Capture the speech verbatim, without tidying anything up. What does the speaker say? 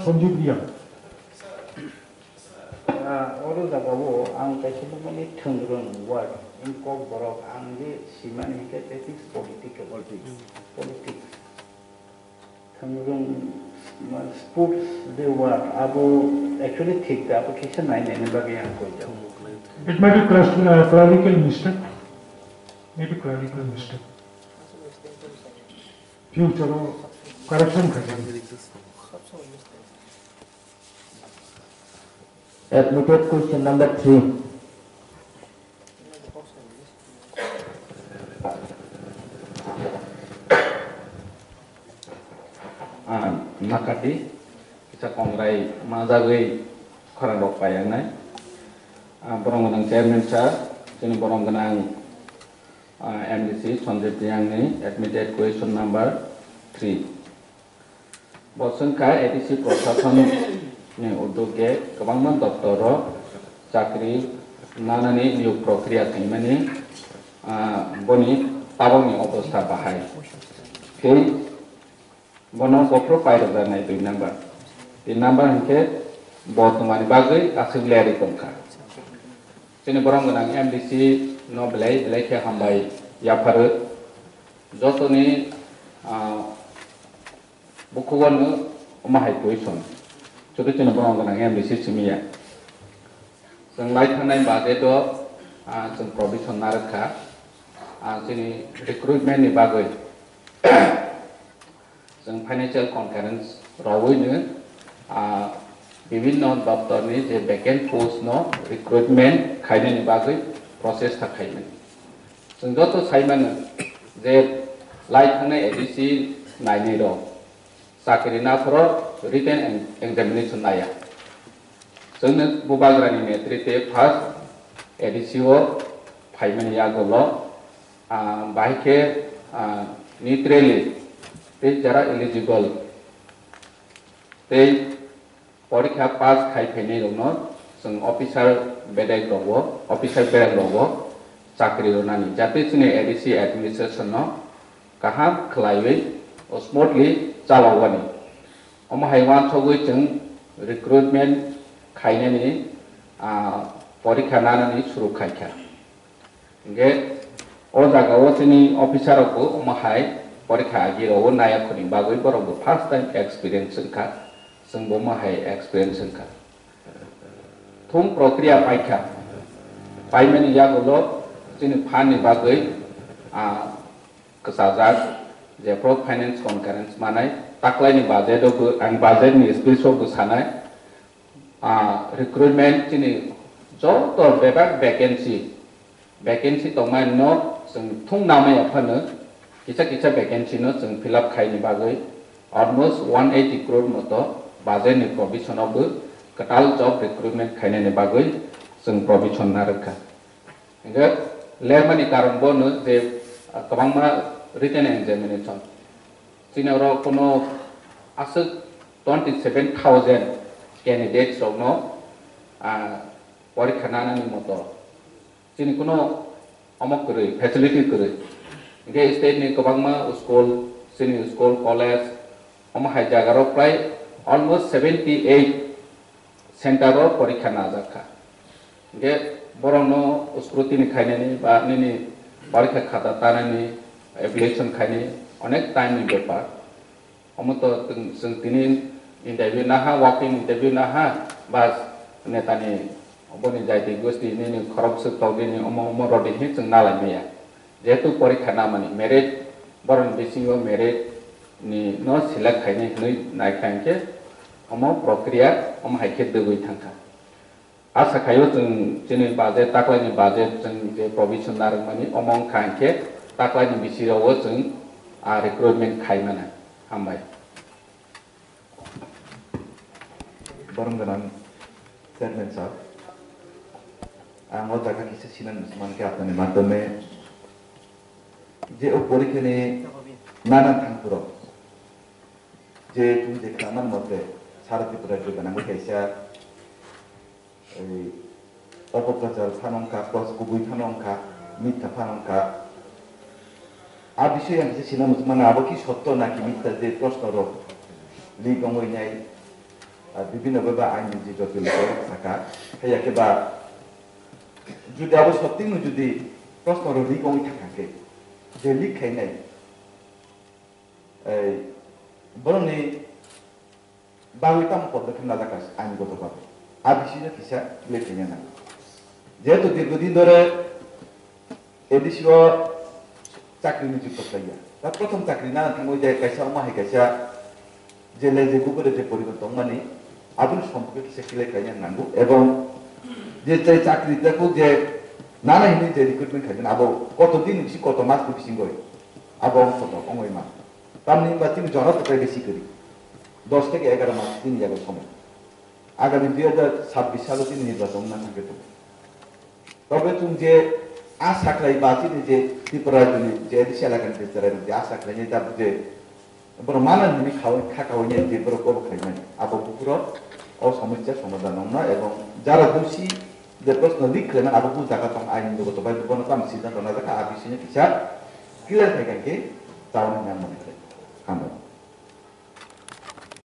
Sanjib Reang. Ah, oro jagao ang kaisa nukmani thwngrwng word, in Kokborok ang je simani hinkhe that is political. Politics. Politics. Thwngrwng, ma, sports de word, abo actually thik da, abo kisa nai naina bagwi ang koi jago. It might be clerical mistake. Maybe clerical mistake. Future o correction khaijak. Admitted question number three. Ah, makati kisa kongrai majagwi khorang rok payangnai. Ah, borom gwnang chairman sir, chini borom gwnang, ah, M D C Sanjib Reang ni admitted question number three. Bo swngkha A D C Prashasan ni udyoge kwbangma doptor o chakri nanani niyog prokriya khaimani, ah, boni tabokni obostha bahai. Tei bono bophuru pairok jaknai dui number. Tin number hinkhe bo tongmani bagwi aswk lerwi tongkha. Chini borom gwnang M D C no belai belai khe hambai yapharo. Jotoni, ah, Bukhugwano omo hai question. Chutu chini borom gwnang M D C simi ya. Chwng lai thangnai budget o, ah, chwng provision narwkha. Ah, chini recruitment ni bagwi chwng financial concurrence rowino, ah, bibhinno doptor ni je vacant post no recruitment khainani bagwi process ta khaimani. Chwng joto sai mano je lai thangnai A D C nainai rok chakri naphoro written em-, examination naiya. Chwngno Bubagrani netrite first A D C o phaimani yagulo, ah, bahai khe, ah, neutrally tei jara eligible tei porikha pass khai phainai rokno chwng officer bedek rogo, officer bedek rogo chakri rwnani, jate chini A D C administration no kaham khwlaiwi o smoothly chalokbani. Omo hai uansugwi chwng recruitment khainani, ah, porikha nanani suru khaikha. Hinkhe o jagao chini officer rokbo omo hai porikha agi rwo naiyakhuni bagwi borokbo first time experience wngkha, chwngbo omo hai experience wngkha. Thung prokriya paikha, paimani yagulo chini phan ni bagwi, ah, kwchajak, jephru finance concurrence manai, taklaini budget o bo, ang budget ni speech o bo sanai, ah, recruitment chini joto bebak vacancy, vacancy tongmani no chwng thung namaya phano kisa kisa vacancy no chwng fill up khaini bagwi almost one eighty crore moto budget ni provision o bo kwtal job recruitment khainani bagwi chwng provision narwkha. Hinkhe lermani karon bono je, ah, kwbangma written examination. Chini oro kono aswk twenty seven thousand candidates rokno, ah, porikha nanani moto. Chini kono omo kwrwi, facility kwrwi. Hinkhe state ni kwbangma school, chini school, college, omo hai jaga rok prai almost seventy eight center o porikha najak kha. Hinkhe borokno scrutiny khainani ba nini porikha khata tanani, evaluation khainani onek time ni bepar. Omo to chwng, chwng tini interview naha, walk-in interview naha, bas netani boni jaiti gosti nini khorok swk togdini omo omo rodi hin chwng nalai maya. Jehetu porikha namani merit, boroni bisingo merit ni no select khainai hinwi naikha hinkhe omo prokriya omo hai khe dwgwi thangkha. Asa khaio chwng chini budget, taklaini budget chwng je provision narwkmani omo wngkha hinkhe taklaini bisirogo chwng, ah, recruitment khaimana. Hambai. Borom gwnang Chairman sir, ang o jaga kisa sinani mankhe apnani madhyome je o porikha ni nana thangphuru je chwng je khlaimani mote sara Tripura rajyo gwnangwi kaisa ei opoprachar phano wngkha, plus kubui phano wngkha, mitha phano wngkha. A bisoi ang kisa sina muchung mano, abo ki sotto naki mitha je proshno rok leak wngwi nai. Ah, bibhinno bhai ba aini je joto lekha saka, haiya khe ba jodi abo sotting no jodi proshno rok leak wngwi thangkha khe, je leak khainai, ei, borokni bagwi tamo podokhe najak kha aini joto bagwi. A bisingo kisa clear khaina nango. Jehetu dirghodin dhore A D C o chakri ni jukto khlaiya. Ta prothom chakri nana thangwi je kaisa wngma hai kaisa je le je gubure je porigon tongmani aboni sompokhe kisa clear khlaina nango ebong je je chakri dakho je nana hinwi je recruitment khaimani abo koto din bisi koto mas ni bisingo abo wngkha tok wngwi ma. Tamni wngba chini jora totai bisi kwrwi. Dos theke egaro mas chini yago somoi. Agami dui hajar sabbish salo chini nirbachon wngna thangkhe tongo. Tobe chwng je asa khlai ba chini je Tripura rajyoni je A D C elakani je chwrairok je asa khlainai tabuk je borok mana hinwi khaui kha khaui nai je borok obo khlaimani. Abo buphuru o somosya somadhan wngna ebong jara dosi je proshno leak khlaimani abo bujaga tong aini joto bai bono tamo siddhanto najak kha a bisingni kisa clear khai kha khe tabukni hinwi ang mone khlai.